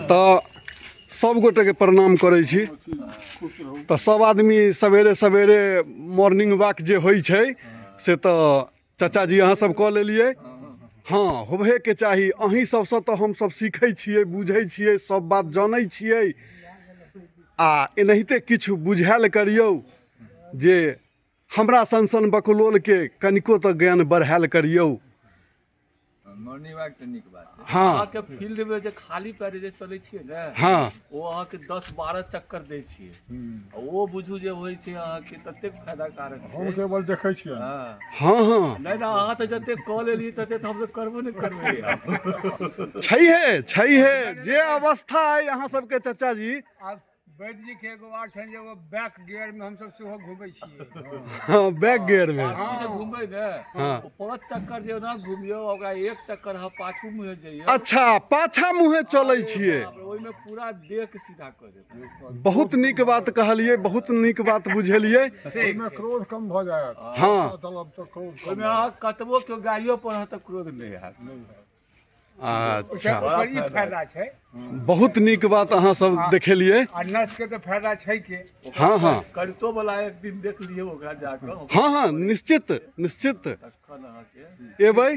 तऽ सब गोटेके प्रणाम करै छी। तऽ सब आदमी सवेरे सवेरे मॉर्निंग वॉक जे होइ छै से तऽ चाचाजी अहाँ सब कऽ लेलियै। हँ, होबहेके चाही। अहीं सबसँ तऽ हमसब सीखै छियै, बुझै छियै, सब बात जानै छियै। आ एनाहिते किछु बुझायल करियौ जे हमरा सन सन बकलोलके कनिको तऽ ज्ञान बढ़ायल करियौ। मॉर्निंग वॉक तऽ नीक बात छै। हँ। अहाँके फील्ड में जे खाली पैरे जे चलै छियै ने, हँ, ओ अहाँके 10-12 चक्कर दै छियै, आ ओ बुझू जे होइ छै अहाँके ततेक फायदा कारक हम छै। केवल देखै छियै। हँ। हँ हँ। नहि नहि, अहाँ तऽ जतेक कऽ लेलियै तते तऽ हमसब करबो नहि करबै। छैहे छैहे, जे अवस्था अइ अहाँ सबके चाचाजी। आब वैद्य जी के एगो आर छनि जे ओ बैक गियर मे हमसब सेहो घुमै छियै। हँ, बैक गियर मे पाछू जे घुमबै ने, हँ, ओ 5 चक्कर जे ओना घुमियौ, ओकरा 1 चक्कर अहाँ पाछू मुँहे जइयौ। अच्छा, पाछा मुँहे चलै अरे छियै। बाप रे, ओहिमे पूरा देह के सीधा कऽ देत। बहुत नीक बात कहलियै, बहुत नीक बात बुझेलियै। ओहिमे क्रोध कम भऽ जायत। हँ। चलब तऽ क्रोध कम। ओहिमे अहाँ कतबो केओ गाड़ियो पर अहाँ तऽ क्रोध नहि हैत। नहि हैत। अच्छा, ओकर ई फायदा छै। बहुत नीक बात अहाँ सब देखेलियै। आ नस के तऽ फायदा छै के। हँ हँ। करितो वाला एक दिन देख लियौ ओकरा जाकऽ। हँ हँ, निश्चित निश्चित। तखन अहाँके एबै।